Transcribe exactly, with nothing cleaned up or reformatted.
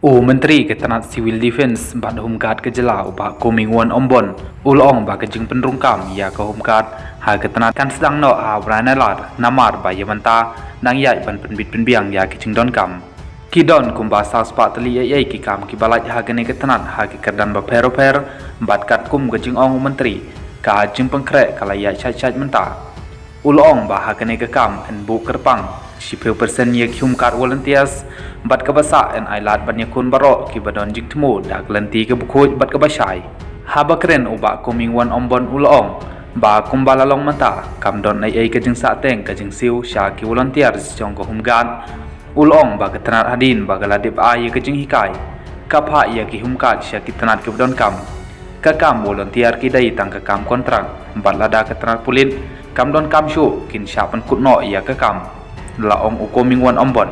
U Myntri ka tnat Civil Defence bad Home Guard ka jylla u Bah Comingone Ymbon u la ong ba ka jingpynrung kam ïa ka Home Guard ha ka tnat kan sdang noh ha u bnai Nailar namar ba ïa mynta dang ïaid ban pynbit pynbiang ïa ka jingdonkam. Ki don kumba saw spah tylli ei ei ki kam kiba lait ha kane ka tnat ha ki kyrdan bapher bapher bad katkum ka jingong u Myntri, ka jingpynkhreh ka la ïaid shait shait mynta. U la ong ba ha kane ka kam yn buh kyrpang shiphew percent ïa ki Home Guard volunteers bad kaba sah yn ai lad ban ïakhun baroh kiba don jingthmu da ka lynti kaba khuid bad kaba shai. Haba kren u Bah Comingone Ymbon u la ong ba kumba la long mynta kam don ei ei ka jingsahteng ka jingsiew sha ki volunteers jong ka Home Guard. U la ong ba ka tnat hadien ba ka la dep ai ïa ka jinghikai, ka phah ïa ki Home Guard sha ki tnat kiba donkam. Ka kam volunteer ki dei tang ka kam kontrak bad lada ka tnat pulit kam donkam shuh kin shah pynkut noh ïa ka kam, la ong u Comingone Ymbon.